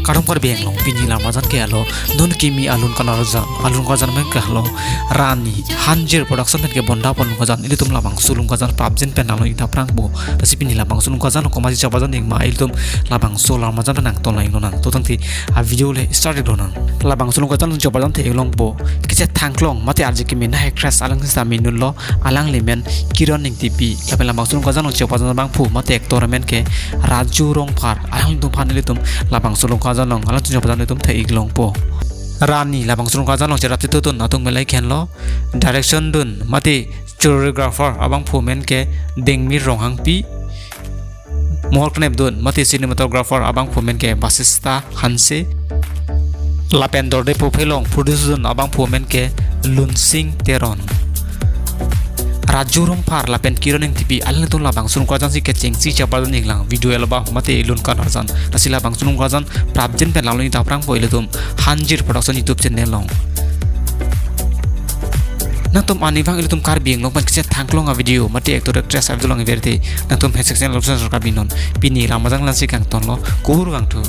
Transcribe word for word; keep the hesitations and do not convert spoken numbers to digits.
Kardom Karbi Anglong, pini lamajang ke alo, non kimi alun kanarjan, alun kanarjan pen ke alo, Rani Hanjir Production pen ke bonda pon kanarjan, ilitum labangso alun kanarjan prapjin pen alo ita prang bo, lasi pini labangso alun kanarjan komatsi chepajang nangma, ilitum labangso lamajang pen nangton lang lonang, to tangte a video le start lonang. Labangso alun kanarjan chepajang theklong po, kechethang klong, mate arje kimi na actress alang sita minun lo, alang limen Kiran Engtipi, lapen labangso alun kanarjan chepajang abangphu, mate actor amen ke Raju Rongphar, alanglitum aphan ilitum labangso alun kanarjan along, alanglitum chepajang ilitum theklong po. Rani labangso alun kanarjan along cherap chetudun atum melai khenlo, direction dun, mate choreographer abangphu amen ke Dengmir Ronghangpi, mohor knep dun, mate cinematographer abangphu amen ke Basista Hanse, lapen dorde po phelong produce dun abangphu amen ke Lunsing Teron. Raju Rongphar lapen Kiran Engtipi alanglitum labangso alun kanarjan si kechengsi chepajang nanglang, video album mate alun kanarjan, lasi labangso alun kanarjan prapjin pen lang lonang ita prang po ilitum Hanjir Production YouTube channel along. Nangtum arnivang ilitum Karbi Anglong pen kechethang klong a video, mate actor actress abdul lang verte, nangtum hashtag channel option sorkar binon, pini lamajang la-ansi kangton lo, kurvangthu.